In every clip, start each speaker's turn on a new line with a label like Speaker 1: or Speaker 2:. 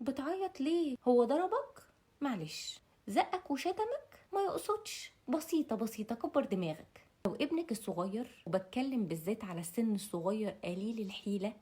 Speaker 1: بتعيط ليه؟ هو ضربك؟ معلش. زقك وشتمك؟ ما يقصدش، بسيطة بسيطة، كبر دماغك. لو ابنك الصغير، وبتكلم بالذات على السن الصغير قليل الحيلة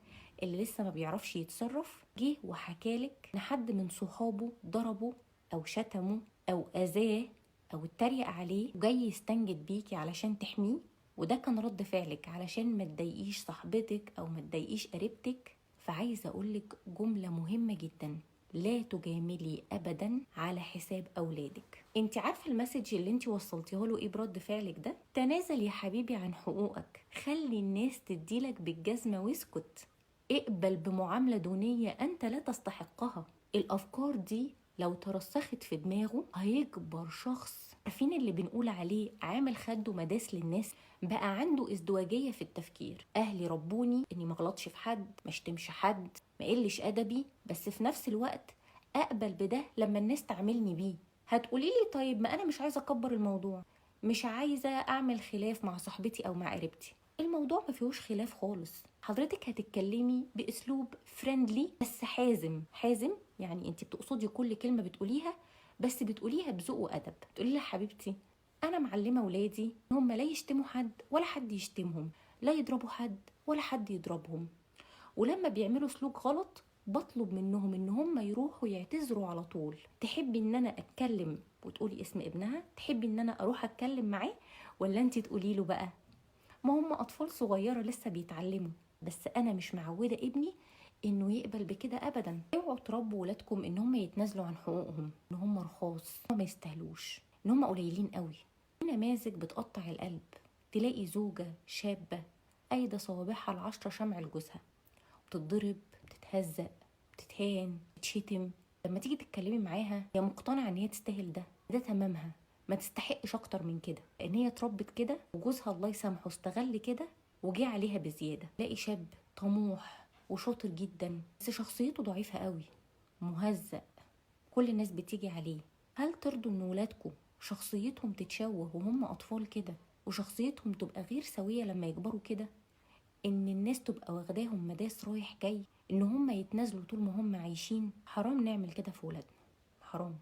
Speaker 1: اللي لسه ما بيعرفش يتصرف، جه وحكالك ان حد من صحابه ضربه او شتمه او اذاه او اتريق عليه، وجاي يستنجد بيكي علشان تحميه، وده كان رد فعلك علشان ما تضايقيش صاحبتك او ما تضايقيش قريبتك. فعايزه اقولك جملة مهمة جدا، لا تجاملي ابدا على حساب اولادك. انت عارفه ال message اللي انت وصلتيها له ايه برد فعلك ده؟ تنازل يا حبيبي عن حقوقك، خلي الناس تديلك بالجزمه واسكت، اقبل بمعاملة دونية انت لا تستحقها. الافكار دي لو ترسخت في دماغه هيكبر شخص، عارفين اللي بنقول عليه عامل خده مداس للناس، بقى عنده ازدواجية في التفكير. اهلي ربوني اني ما اغلطش في حد، ما اشتمش حد، ما اقلش ادبي، بس في نفس الوقت اقبل بده لما الناس تعاملني بيه. هتقولي لي طيب ما انا مش عايزه اكبر الموضوع، مش عايزه اعمل خلاف مع صاحبتي او مع قريبتي. الموضوع ما فيهوش خلاف خالص، حضرتك هتتكلمي باسلوب friendly بس حازم. حازم يعني انت بتقصدي كل كلمة بتقوليها، بس بتقوليها بذوق وادب. تقولي لها حبيبتي انا معلمه ولادي ان هم لا يشتموا حد ولا حد يشتمهم، لا يضربوا حد ولا حد يضربهم، ولما بيعملوا سلوك غلط بطلب منهم ان هم يروحوا يعتذروا على طول. تحبي ان انا اتكلم وتقولي اسم ابنها؟ تحبي ان انا اروح اتكلم معاه ولا انت تقولي له بقى؟ ما هم اطفال صغيرة لسه بيتعلموا، بس انا مش معوده ابني انه يقبل بكده ابدا. اوعوا تربوا ولادكم ان هم يتنازلوا عن حقوقهم، ان هم رخاص، ان هم ما يستاهلوش، ان هم قليلين قوي. في نماذج بتقطع القلب، تلاقي زوجه شابه قايدة صوابعها 10 شمع لجوزها، بتتضرب، بتتهزق، بتتهان، بتتشتم. لما تيجي تتكلمي معاها هي مقتنعة ان هي تستاهل ده، ده تمامها، ما تستحقش اكتر من كده، لان هي اتربت كده وجوزها الله يسامحه استغل كده وجه عليها بزيادة. تلاقي شاب طموح وشاطر جدا بس شخصيته ضعيفة قوي، مهزأ، كل الناس بتيجي عليه. هل ترضوا ان ولادكم شخصيتهم تتشوه وهم اطفال كده، وشخصيتهم تبقى غير سويه لما يكبروا كده؟ ان الناس تبقى واخداهم مداس رايح جاي، ان هم يتنازلوا طول ما هم عايشين؟ حرام نعمل كده في ولادنا، حرام.